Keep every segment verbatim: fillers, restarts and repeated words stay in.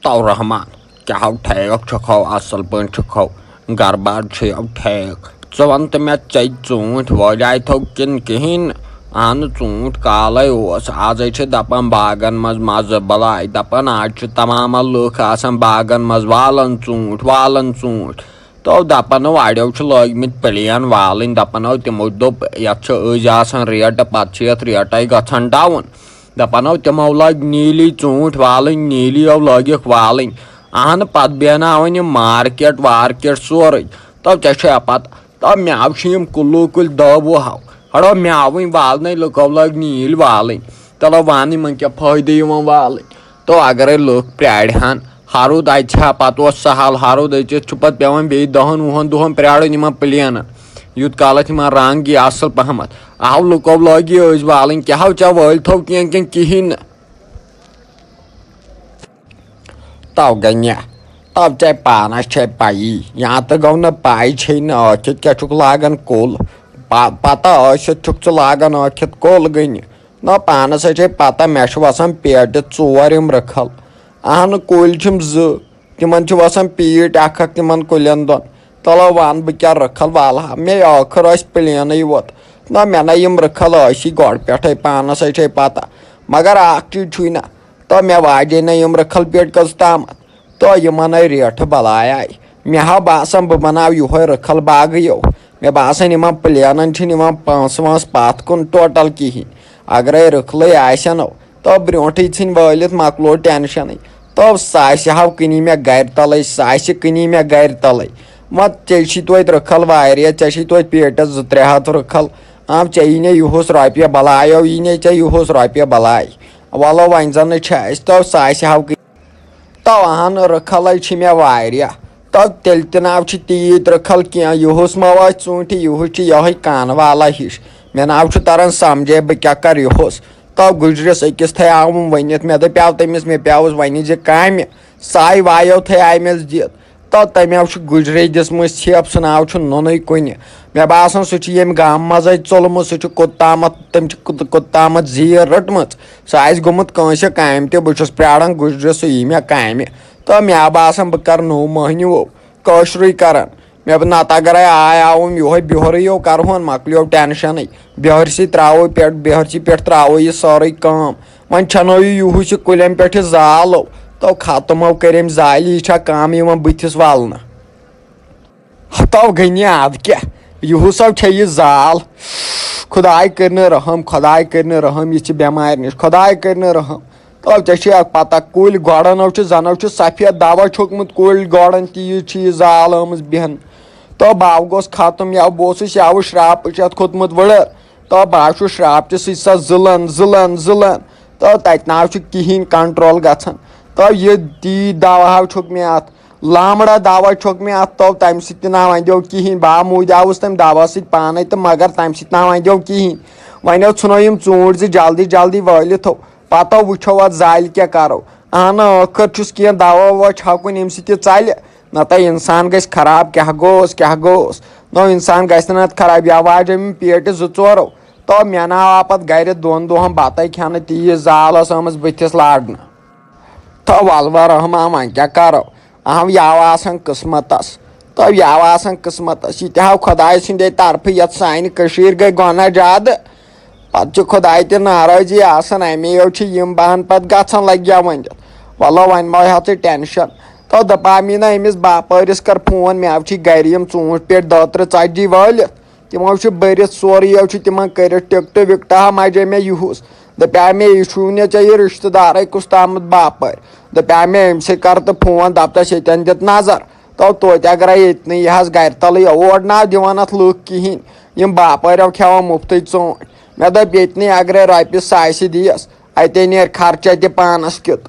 تو رحمان، کیٛاہ ہو ٹھیک چھُکھو، اصل پٲٹھۍ چھُکھو، گرٕ بار چھُ یو ٹھیک؟ ژٕ وَن تہٕ مےٚ، ژےٚ ژوٗنٛٹھۍ وٲلۍ آے تھو کِنہٕ کِہیٖنۍ نہٕ؟ اہنہٕ، ژوٗنٛٹھۍ کالے اوس، ازے چھِ دپان باغن منٛز مزٕ بلاے، دپان آز چھِ تمام لُکھ آسان باغن منٛز والان ژوٗنٛٹھۍ، والان ژوٗنٛٹھۍ۔ تو دپان، اڑیو چھِ لٲگۍ مٕتۍ پلین والٕنۍ، دپان، او تِمو دوٚپ، یتھ چھِ أزۍ آسان ریٹ، پتہٕ چھِ یتھ ریٹے گژھان ڈاوُن۔ دپان، او تِمو لٲگۍ نیٖلی ژوٗنٛٹھۍ والٕنۍ، نیٖلی او لٲگِکھ والٕنۍ۔ اہن، پتہٕ بیہناوان یِم مارکیٹ وارکیٹ سورُے۔ تو ژےٚ چھےٚ پتہ، تو مےٚ چھِ یِم کُلوٗ کُلۍ دہ وُہ ہو۔ ہڑو مےٚ وٕنۍ والنَے، لُکو لٲگۍ نیٖلۍ والٕنۍ۔ تلو وَن، یِمن کیٛاہ فٲیدٕ یِوان والٕنۍ؟ تو اگرے لُکھ پرٛارِ ہن، ہرُد اَژِ ہا، پتہٕ اوس سہل، ہرُد أژِتھ چھُ پتہٕ پٮ۪وان بیٚیہِ دہن وُہن دۄہن پرٛارُن یِمن پلینن، یوٗت کالتھ یِمن رنگ یی اصل پہمتھ۔ اہو لُکو لٲگۍ یہِ أزۍ والٕنۍ، کیٛاہ ہو ژےٚ وٲلۍ تھو کینٛہہ کِنہٕ کِہیٖنۍ نہٕ؟ تو گٔنیہ، تو ژےٚ پانس چھے پَیی، یا تہٕ گوٚو نہٕ پَے چھے نہٕ ٲکھِتھ کیٛاہ چھُکھ لاگان کُل۔ پا-، پتہ ٲسِتھ چھُکھ ژٕ لاگان ٲکھِتھ کُل گٔنہِ۔ نہ پانس ہے چھے پتہ، مےٚ چھِ وسان پیٹہِ ژور یِم رٕکھل۔ اہنہٕ، کُلۍ چھِم زٕ، تِمن چھِ وسان پیٖٹۍ اکھ اکھ تِمن کُلٮ۪ن دۄن۔ تلو وَن بہٕ کیٛاہ رٕکھل والہٕ ہا، مےٚ ٲخٕر ٲسۍ پلینٕے یوت۔ نہ مےٚ نہ یِم رٕکھل ٲسی گۄڈٕ پٮ۪ٹھے، پانس ہے چھے پتہ۔ مگر اکھ چیٖز چھُے نہ، تو مےٚ واجے نہ یِم رٕکھل پیٹہِ کٔژ تامتھ۔ تو یِمن آے ریٹھٕ بلاے آے۔ مےٚ ہا باسان بہٕ بناو یِہوے رٕکھل باغٕے یو۔ مےٚ باسان یِمن پلینن چھِنہٕ یِوان پونٛسہٕ وونٛسہٕ پتھ کُن ٹوٹل کِہینۍ۔ اگرے رٕکھلٕے آسن او، تو برونٹھٕے ژھٕنۍ وٲلِتھ مۄکلو ٹینشنٕے۔ تو ساسہِ ہاو کٕنی مےٚ گرِ تلے، ساسہِ کٕنی مےٚ گرِ تلے۔ وۄنۍ تیٚلہِ چھی توتہِ رٕکھل واریاہ، ژےٚ چھی توتہِ پیٹس زٕ ترٛےٚ ہتھ رٕکھل۔ آم، ژےٚ یی نے یُہُس رۄپیہِ بلاے، او یی نے ژےٚ یُہُس رۄپیہِ بلاے۔ وَلو وۄنۍ زَن نہٕ چھِ اَسہِ، تو ساسہِ ہاو کٕنۍ۔ تو اہن، رٕکھلے چھِ مےٚ واریاہ۔ تو تیٚلہِ تہِ ناو چھِ تیٖتۍ رٕکھل کینٛہہ، یُہُس ما واتہِ ژوٗنٛٹھِ، یُہُس چھِ یِہوٚے کانہٕ والا ہِش۔ مےٚ ناو چھُ تران سمجھے، بہٕ کیٛاہ کَرٕ یُہُس۔ تو گُجرِس أکِس تھے آوُم ؤنِتھ، مےٚ دَپیٛاو تٔمِس، مےٚ پیٛاوُس وَنہِ زِ کامہِ، ساے وایو تھے آمٮ۪س دِتھ۔ تو تٔمۍ آو چھُ گُجرے دِژمٕژ ژھیپ، سُہ ناو چھُ نوٚنُے کُنہِ۔ مےٚ باسان، سُہ چھُ ییٚمہِ گامہٕ منٛزے ژوٚلمُت، سُہ چھُ کوٚت تامَتھ، تٔمۍ چھِ کوٚت، کوٚت تامَتھ زیٖر رٔٹمٕژ۔ سُہ آسہِ گوٚمُت کٲنٛسہِ کامہِ تہِ، بہٕ چھُس پیاران گُجرِس، سُہ یی مےٚ کامہِ۔ تہٕ مےٚ آو باسان، بہٕ کَرٕ نوٚو مٔہنِو کٲشرُے کَران۔ مےٚ بہٕ نَتہٕ اگرے آے آوُم یِہوٚے بِہورٕے یو کَرٕہون، مۄکلیو ٹٮ۪نشَنٕے۔ بِہٲرۍ سٕے ترٛاوو پٮ۪ٹھ، بِہٲرۍ سٕے پٮ۪ٹھ ترٛاوو یہِ سٲرٕے کٲم۔ وۄنۍ چھَنو یہِ یُہُس یہِ کُلٮ۪ن پٮ۪ٹھ یہِ زالو۔ تو ختم ہو کٔرۍ أمۍ زالہِ، یہِ چھا کامہِ یِوان بٕتھِس والنہٕ؟ تو گٔنی اَدٕ کیٛاہ، یُہُس ہو چھےٚ یہِ زال۔ خۄداے کٔرۍ نہٕ رحم، خۄداے کٔرۍ نہٕ رحم یِژھِ بٮ۪مارِ نِش، خۄداے کٔرۍ نہٕ رحم۔ تو ژےٚ چھے اَکھ پتہ، کُلۍ گۄڈَن ہو چھِ، زَن ہو چھُ سفید دوا چھوٚکمُت کُلۍ گۄڈَن، تیٖژ چھِ یہِ زال آمٕژ بیٚہنہٕ۔ تو بہٕ ہو گوس ختم، یا بہٕ اوسُس یَوٕ شرٛاپہٕ چھِ اَتھ کھوٚتمُت وٕڑٕ۔ تو بہٕ ہا چھُس شرٛاپچہِ سۭتۍ سۄ زٕلان، زٕلان، زٕلان۔ تو تَتہِ نہ حظ چھُ کِہیٖنۍ کنٹرول گژھان۔ تو یہِ تی دوا حظ چھوٚک مےٚ اَتھ، لامڑا دوا چھوٚک مےٚ اَتھ۔ تو تَمہِ سۭتۍ تہِ نہ وۄنۍ دیو کِہیٖنۍ۔ بہٕ ہا موٗدیاوُس تَمہِ دوا سۭتۍ پانَے تہٕ مگر تَمہِ سۭتۍ نہ وۄنۍ دیو کِہیٖنۍ۔ وۄنۍ حظ ژھٕنو یِم ژوٗنٛٹھۍ زٕ جلدی جلدی وٲلِتھ ہو۔ پتہٕ وٕچھو اَتھ زالہِ کیٛاہ کَرو۔ اہنہٕ، ٲخٕر چھُس کینٛہہ دوا ووا چھَکُن، ییٚمہِ سۭتۍ یہِ ژَلہِ۔ نتہٕ انسان گژھِ خراب، کیٛاہ گوٚوس، کیٛاہ گوٚوس؟ نو، انسان گژھِ نہٕ نتہٕ خراب۔ یا واجہِ أمۍ پیٹہِ زٕ ژور، تو مےٚ نہ آو پتہٕ گرِ دۄن دۄہن بتَے کھٮ۪نہٕ، تیٖژ زال ٲس آمٕژ بٕتھِس لارنہٕ۔ تو ولہٕ وۄنۍ رحمان، وۄنۍ کیٛاہ کرو؟ اہم، یہِ آو آسان قٕسمتس۔ تو یہِ آو آسان قٕسمتس، یہِ تہِ آو خۄداے سٕنٛدے طرفہٕ، یتھ سانہِ کٔشیٖرِ گٔے گۄناہ زیادٕ۔ پتہٕ چھِ خۄداے تہِ ناراضی آسان، اَمے یو چھِ یِم بہان پتہٕ گژھان لگیا ؤنِتھ۔ وَلہٕ وۄنۍ مہ ہےٚ ژٕ ٹٮ۪نشَن۔ تو دَپان مےٚ نا أمِس باپٲرِس کر فون، مےٚ چھِ گرِ یِم ژوٗنٛٹھۍ پیٹہِ دہ تٕرٛہ ژتجی وٲلِتھ، تِمو چھُ بٔرِتھ سورُے، یو چھُ تِمن کٔرِتھ ٹِکٹہٕ وِکٹہٕ ہا مَجے مےٚ یُہُس۔ دَپیٛاو مےٚ، یہِ چھُو نہٕ ژےٚ یہِ رِشتہٕ دارے کُس تامَتھ باپٲرۍ۔ دَپیٛاو مےٚ أمۍ سٕے کر تہٕ فون، دَپتَس ییٚتٮ۪ن دِتھ نظر۔ تو توتہِ اگرے ییٚتہِ نٕے یہِ حظ گرِ تَلٕے اوٹ نہ دِوان اَتھ لُکھ کِہیٖنۍ، یِم باپٲرۍ آو کھٮ۪وان مُفتٕے ژوٗنٛٹھۍ۔ مےٚ دوٚپ ییٚتہِ نٕے اگرے رۄپیہِ ساسہِ دِیَس، اَتے نیرِ خرچہ تہِ پانَس کیُتھ۔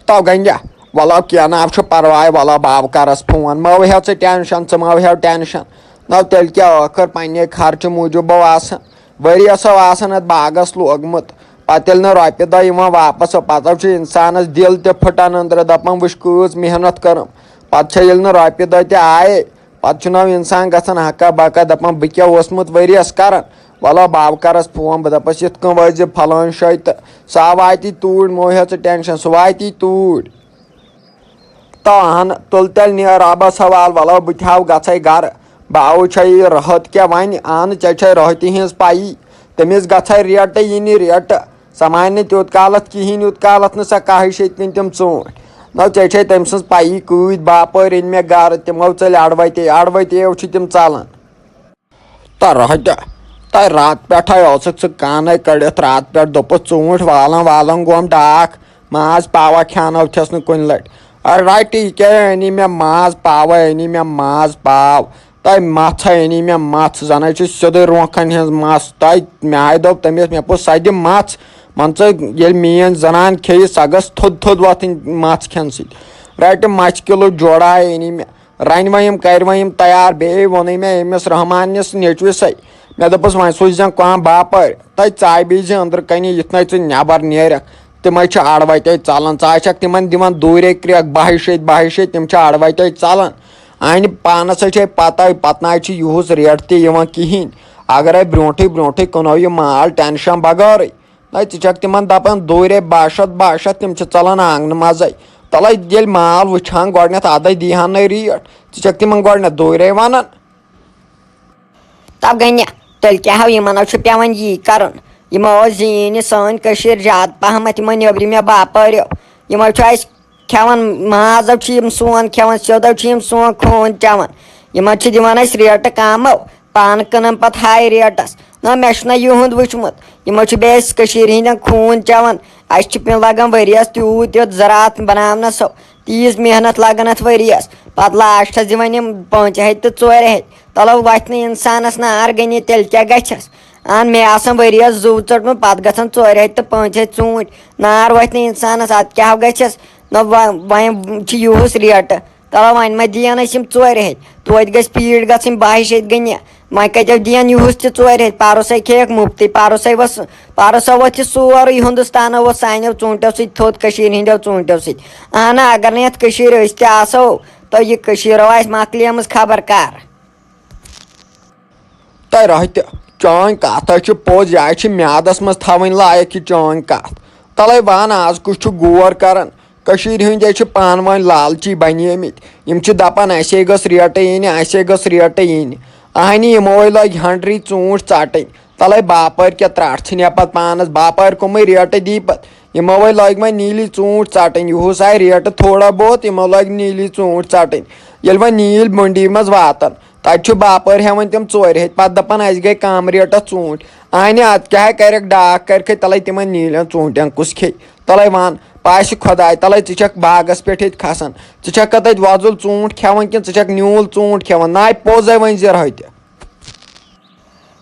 تو گنجا، وَلہٕ کینٛہہ نہ حظ چھُ پرواے، وَلہٕ بہٕ کرس فون، مہ ہےٚ ژٕ ٹینشن، ژٕ مہ ہےٚ ٹینشن۔ نہ تیٚلہِ کیٛاہ، ٲخٕر پننہِ خرچہٕ موٗجوٗب بہٕ آسان، ؤریَس ہو آسان اَتھ باغس لوگمُت۔ پتہٕ ییٚلہِ نہٕ رۄپیہِ دہ یِوان واپس، پتہٕ چھُ انسانس دِل تہِ پھٹان أنٛدرٕ، دپان وٕچھ کۭژ محنت کٔرٕم۔ پتہٕ چھےٚ ییٚلہِ نہٕ رۄپیہِ دہ تہِ آیے، پتہٕ چھُنہ انسان گژھان ہکا بکا، دپان بہٕ کیٛاہ اوسمُت ؤریس کران۔ وَلہٕ بہٕ کرس فون، بہٕ دپس یِتھ کٔنۍ وٲتۍ زِ فلٲنۍ جایہِ تہٕ سُہ ہا واتی توٗرۍ، مہ ہےٚ ژٕ ٹینشن، سُہ واتی توٗرۍ۔ تہٕ اہن تُل تیٚلہِ نیر رۄبس حوال، وَلو بہٕ تہِ ہاو گژھے گرٕ۔ بہٕ آوُس چھے یہِ رٲتھ کیٛاہ وَنہِ، اہن ژےٚ چھے رٲتھِ ہِنٛز پَیی، تٔمِس گژھے ریٹہٕ یِنہِ ریٹہٕ۔ سۄ مانہِ نہٕ تیوٗت کالَتھ کِہیٖنۍ، یوٗت کالَتھ نہٕ سۄ کاہہِ شیٚتہِ پِنۍ تِم ژوٗنٛٹھۍ۔ نہ، ژےٚ چھے تٔمۍ سٕنٛز پَیی، کۭتۍ باپٲرۍ أنۍ مےٚ گرٕ، تِمو ژٔلۍ اَڑوَتے، اَڑوَتے چھِ تِم ژَلان۔ تہٕ رۄہَے تہٕ، تہٕ راتہٕ پٮ۪ٹھَے اوسُکھ ژٕ کانَے کٔڑِتھ، راتہٕ پٮ۪ٹھ دوٚپُتھ ژوٗنٛٹھۍ والان والان گوم ڈاکھ، ماز پاوا کھیٛانٲوتھَس نہٕ کُنہِ لَٹہِ۔ اَڑٕ رَٹہِ یہِ کیٛاہ أنی مےٚ ماز پاوَے، أنی مےٚ ماز پاو، تہٕ مَژھَے أنی مےٚ مَژھ، زَنَے چھِ سیوٚدُے رونٛکھَن ہِنٛز مَژھ۔ تہٕ مےٚ ہَے دوٚپ تٔمِس، مےٚ پوٚز سۄ دِ مَژھ، مان ژٕ ییٚلہِ میٛٲنۍ زَنان کھیٚیہِ سۄ گٔژھ تھوٚد تھوٚد وۄتھٕنۍ مَژھ کھٮ۪نہٕ سۭتۍ۔ رَٹہِ مَژھِ کِلوٗ جوڑا أنی مےٚ۔ رَنہِ وۄنۍ یِم، کَرِ وۄنۍ یِم تیار۔ بیٚیہِ ووٚنُے مےٚ أمِس رحمانِس نیٚچوِسَے، مےٚ دوٚپُس، "وۄنۍ سوٗززٮ۪ن کانٛہہ باپٲرۍ تَتہِ ژاے بیٚیہِ زِ أنٛدرٕ کَنہِ، یُتھ نَے ژٕ نٮ۪بَر نیرَکھ۔ تِمَے چھِ اَڑوَتے ژَلان، ژٕ آسَکھ تِمَن دِوان دوٗرے کرٛٮ۪کھ، بَہہِ شیٚتۍ، بَہہِ شیٚتۍ، تِم چھِ اَڑوَتے ژَلان۔ اَہَنہِ پانَس ہے چھے پَتَے، پَتہٕ نَے چھِ یُہُس ریٹ تہِ یِوان کِہیٖنۍ۔ اگرَے برٛونٛٹھٕے برٛونٛٹھٕے کٕنو یہِ مال ٹٮ۪نشَن بغٲرٕے۔" نہ، ژٕ چھَکھ تِمَن دَپان دوٗرے بَہہ شَتھ، بَہہ شَتھ، تِم چھِ ژَلان آنٛگنہٕ منٛزَے۔ تَلَے ییٚلہِ مال وٕچھان گۄڈٕنٮ۪تھ، اَدَے دیٖہَن نَے ریٹ، ژٕ چھَکھ تِمَن گۄڈٕنٮ۪تھ دوٗرے وَنان۔ تَو گٔے نہ، تیٚلہِ کیٛاہ ہو، یِمَن حظ چھُ پٮ۪وان یی کَرُن۔ یِمو حظ زیٖنۍ یہِ سٲنۍ کٔشیٖر زیادٕ پَہمَتھ، یِمَن نیٚبرِمٮ۪و باپٲرٮ۪و۔ یِمو چھُ اَسہِ کھٮ۪وان ماز حظ چھِ یِم سون کھٮ۪وان، سیوٚد حظ چھِ یِم سون خوٗن چٮ۪وان۔ یِمَن چھِ دِوان اَسہِ ریٹہٕ کَم ہو، پانہٕ کٕنان پَتہٕ ہاے ریٹَس۔ نہ، مےٚ چھُنہ یِہُنٛد وٕچھمُت۔ یِمو چھُ بیٚیہِ اَسہِ کٔشیٖرِ ہِنٛدٮ۪ن خوٗن چٮ۪وان۔ اَسہِ چھِ پیوٚن لَگان ؤریَس تیوٗت یوٚت زراعت بَناونَس ہو، تیٖژ محنت لَگان اَتھ ؤریَس۔ پَتہٕ لاسٹَس دِوان یِم پانٛژِ ہَتہِ تہٕ ژورِ ہَتہِ۔ تَلو وَتھِ نہٕ اِنسانَس نار گٔنِتھ، تیٚلہِ کیٛاہ گژھٮ۪س؟ اَہَن، مےٚ آسان ؤریَس زُو ژٔٹمُت، پَتہٕ گژھان ژورِ ہَتہِ تہٕ پانٛژِ ہَتہِ ژوٗنٛٹھۍ۔ نار وَتھِ نہٕ اِنسانَس، اَدٕ کیٛاہ گژھٮ۪س؟ نہ، وۄ-، وۄنۍ چھِ یِہُس ریٹہٕ۔ تَلہ وۄنۍ ما دِیَن أسۍ یِم ژورِ ہَتہِ؟ توتہِ گژھِ پیٖٹ گژھٕنۍ بَہہِ شیٚتہِ گٔنہِ۔ وۄنۍ کَتہِ دِیَن یِہُس تہِ ژورِ ہَتہِ؟ پَرُس ہے کھیٚیَکھ مُفتٕے، پَرُس ہے وَس-، پَرُس ہا ووٚتھ یہِ سورُے ہِندُستانَو ووٚتھ سانیو ژوٗنٛٹھیو سۭتۍ تھوٚد، کٔشیٖرِ ہِنٛدیو ژوٗنٛٹھیو سۭتۍ۔ اہنہ، اگر نہٕ یَتھ کٔشیٖرِ أسۍ تہِ آسو، تہٕ یہِ کٔشیٖر آسہِ مۄکلیمٕژ خبر کَر۔ تۄہہِ رۄہہِ تہِ، چٲنۍ کَتھ حظ چھِ پوٚز، یہِ حظ چھِ میٛادَس منٛز تھاوٕنۍ لایق یہِ چٲنۍ کَتھ۔ تَلَے وَن، آز کُس چھُ غور کَران؟ کٔشیٖرِ ہٕنٛدۍ حظ چھِ پانہٕ ؤنۍ لالچی بَنیمٕتۍ۔ یِم چھِ دَپان، "اَسے گٔژھ ریٹٕے یِنہِ، اَسے گٔژھ ریٹٕے یِنہِ۔" اَہنہِ، یِموے لٲگۍ ہنٛڈرٕے ژوٗنٛٹھۍ ژَٹٕنۍ۔ تَلَے باپٲرۍ کیٛاہ ترٛٹھ ژھٕنہِ پَتہٕ پانَس، باپٲرۍ کٕمٕے ریٹہٕ دی پَتہٕ؟ یِموے لٲگۍ وۄنۍ نیٖلی ژوٗنٛٹھۍ ژَٹٕنۍ۔ یِہُس آے ریٹہٕ تھوڑا بہت، یِمو لٲگۍ نیٖلی ژوٗنٛٹھۍ ژَٹٕنۍ۔ ییٚلہِ وۄنۍ نیٖلۍ مٔنڈی منٛز واتَن، تَتہِ چھُ باپٲرۍ ہٮ۪وان تِم ژورِ ہَتہِ، پَتہٕ دَپان، "اَسہِ گٔے کَم ریٹَس ژوٗنٛٹھۍ۔" اَہنہِ، اَتھ کیٛاہ ہا کَرٮ۪کھ ڈاکھ، کَرِکھَے تَلَے تِمَن نیٖلٮ۪ن ژوٗنٛٹھٮ۪ن کُس کھیٚیہِ؟ تَلَے وَن، پاسہِ خۄداے، تَلَے ژٕ چھَکھ باغَس پٮ۪ٹھ ییٚتہِ کھَسان، ژٕ چھَکھا تَتہِ وۄزُل ژوٗنٛٹھ کھٮ۪وان کِنہٕ ژٕ چھَکھ نیوٗل ژوٗنٛٹھ کھٮ۪وان؟ نَے پوٚز ہے وۄنۍ زِرہَے تہِ۔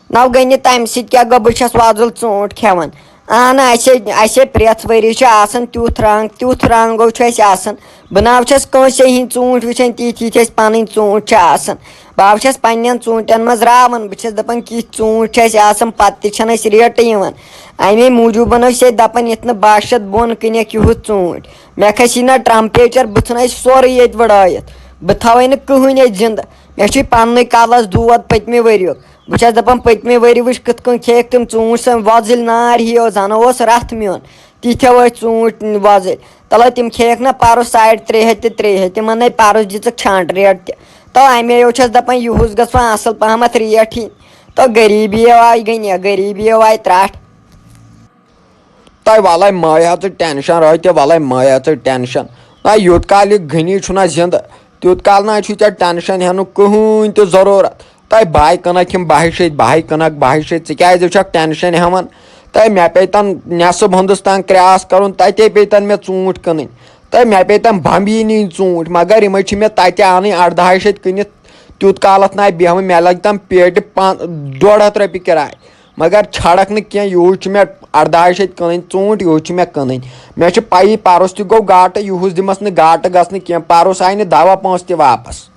نَو گٔے نہٕ تَمہِ سۭتۍ کیٛاہ گوٚو، بہٕ چھَس وۄزُل ژوٗنٛٹھ کھٮ۪وان۔ اہن، اَسے، اَسے پرٛٮ۪تھ ؤری چھُ آسان تیُتھ رنٛگ، تیُتھ رنٛگو چھُ اَسہِ آسان۔ بہٕ نہ حظ چھَس کٲنٛسے ہِنٛدۍ ژوٗنٛٹھۍ وٕچھان تِتھۍ، یِتھۍ اَسہِ پَنٕنۍ ژوٗنٛٹھۍ چھِ آسان۔ بہٕ حظ چھَس پنٛنٮ۪ن ژوٗنٛٹھٮ۪ن منٛز راوان، بہٕ چھَس دَپان، کِتھۍ ژوٗنٛٹھۍ چھِ اَسہِ آسان، پَتہٕ تہِ چھَنہٕ اَسہِ ریٹٕے یِوان۔ اَمے موٗجوٗبَن حظ چھِ أسۍ دَپان، یِتھ نہٕ بَہہ شَتھ بۄن کٕنٮ۪کھ یُہُس ژوٗنٛٹھۍ۔ مےٚ کھَسی نہ ٹرٛمپیچَر، بہٕ ژھٕنَے سورُے ییٚتہِ وٕڑٲیِتھ۔ بہٕ تھاوَے نہٕ کٕہٕنۍ ییٚتہِ زِندٕ۔ مےٚ چھُے پننُے کلس دود پٔتمہِ ؤریُک۔ بہٕ چھَس دَپان، پٔتمہِ ؤری وٕچھ کِتھ کٔنۍ کھیٚیَکھ تِم ژوٗنٛٹھۍ سٲنۍ وۄزٕلۍ نار ہِیو، زَنہٕ اوس رَتھ میون۔ تِتھیو ٲسۍ ژوٗنٛٹھۍ وۄزٕلۍ۔ تَلَے تِم کھیٚیَکھ نہ پَرُس ساڑِ ترٛےٚ ہَتہِ تہٕ ترٛےٚ ہَتہِ، تِمَن نَے پَرُس دِژٕکھ چھانٛٹ ریٹ تہِ۔ تو اَمے یو چھَس دَپان، یُہُس گٔژھ وۄنۍ اَصٕل پَہمَتھ ریٹ یِنۍ۔ تو غریٖبی یو آیہِ غنی، غریٖبی یو آیہِ ترٛٹھ۔ تۄہہِ وَلَے مہٕ ہیٚیِو ژٕ ٹٮ۪نشَن، رٲتۍ تہِ وَلَے مہٕ ہیٚیِو ژٕ ٹٮ۪نشَن۔ نہ، یوٗت کال یہِ غنی چھُنہ زِندٕ، تیوٗت کال نہ چھُے ژےٚ ٹٮ۪نشَن ہٮ۪نُک کٕہٕنۍ تہِ ضروٗرت۔ تۄہہِ بَہہِ کٕنَکھ یِم بَہہِ شیٚتھۍ، بَہہِ کٕنَکھ بَہہِ شیٚتھۍ، ژٕ کیٛازِ چھَکھ ٹٮ۪نشَن ہٮ۪وان؟ تۄہہِ مےٚ پیٚیہِ تَن نٮ۪صٕب ہِندُستان کرٛاس کَرُن، تَتے پیٚیہِ تَن مےٚ ژوٗنٛٹھۍ کٕنٕنۍ۔ تۄہہِ مےٚ پیٚیہِ تَن بَمبیٖنٕے ژوٗنٛٹھۍ، مگر یِمَے چھِ مےٚ تَتہِ اَنٕنۍ اَردَہَے شیٚتھۍ کٕنِتھ۔ تیوٗت کالَتھ نہ بیٚہمہٕ، مےٚ لَگہِ تَن پیٹہِ پان-، ڈۄڈ ہَتھ رۄپیہِ کِراے۔ مگر چھَڑَکھ نہٕ کینٛہہ، یوٗت چھُ مےٚ اَرداہَے شیٚتھۍ کٕنٕنۍ ژوٗنٛٹھۍ، یوٗت چھُ مےٚ کٕنٕنۍ۔ مےٚ چھِ پَیی، پَرُس تہِ گوٚو گاٹہٕ، یُہُس دِمَس نہٕ گاٹہٕ گژھنہٕ کینٛہہ۔ پَرُس آیہِ نہٕ دَوا پونٛسہٕ تہِ واپَس۔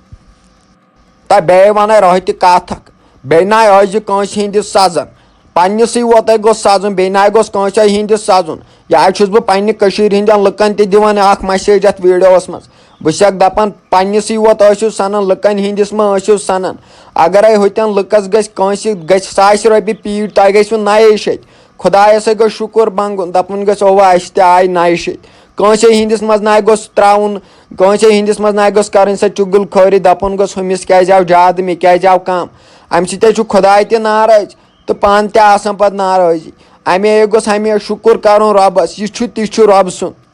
تہٕ بیٚیہِ وَنَے رۄہہِ تہِ کَتھ اَکھ، بیٚیہِ نہ ٲسۍ زِ کٲنٛسہِ ہِنٛدِس سَزان۔ پننِسٕے یوتَے گوٚژھ سَزُن، بیٚیہِ نہ گوٚژھ کٲنٛسہِ ہِنٛدِس سَزُن۔ یہِ حظ چھُس بہٕ پننہِ کٔشیٖرِ ہِنٛدٮ۪ن لُکَن تہِ دِوان اَکھ message اَتھ video-وَس منٛز۔ بہٕ چھُسَکھ دَپان، پننِسٕے یوت ٲسِو سَنان، لُکَن ہِنٛدِس مہ ٲسِو سَنان۔ اگرے ہُتٮ۪ن لُکَس گژھِ، کٲنٛسہِ گژھِ ساسہِ رۄپیہِ پیٖٹ، تۄہہِ گژھِوٕ نَیے شیٚتھۍ۔ خۄدایَس ہے گوٚو شُکُر منٛگُن، دَپُن گژھِ، اوٚوا، اَسہِ تہِ آے نَیہِ شیٚتھۍ۔ کٲنٛسے ہِنٛدِس منٛز نہ گوٚژھ ترٛاوُن کٲنٛسے ہٕنٛدِس منٛز نہ گٔژھ کَرٕنۍ سۄ چُگل خوری، دَپُن گوٚژھ ہُمِس کیٛازِ آو زیادٕ، مےٚ کیٛازِ آو کَم۔ اَمہِ سۭتۍ حظ چھُ خۄداے تہِ ناراض تہٕ پانہٕ تہِ آسان پَتہٕ ناراض۔ اَمے گوٚژھ ہمیشہِ شُکُر کَرُن رۄبَس، یہِ چھُ تہِ چھُ رۄب سُنٛد۔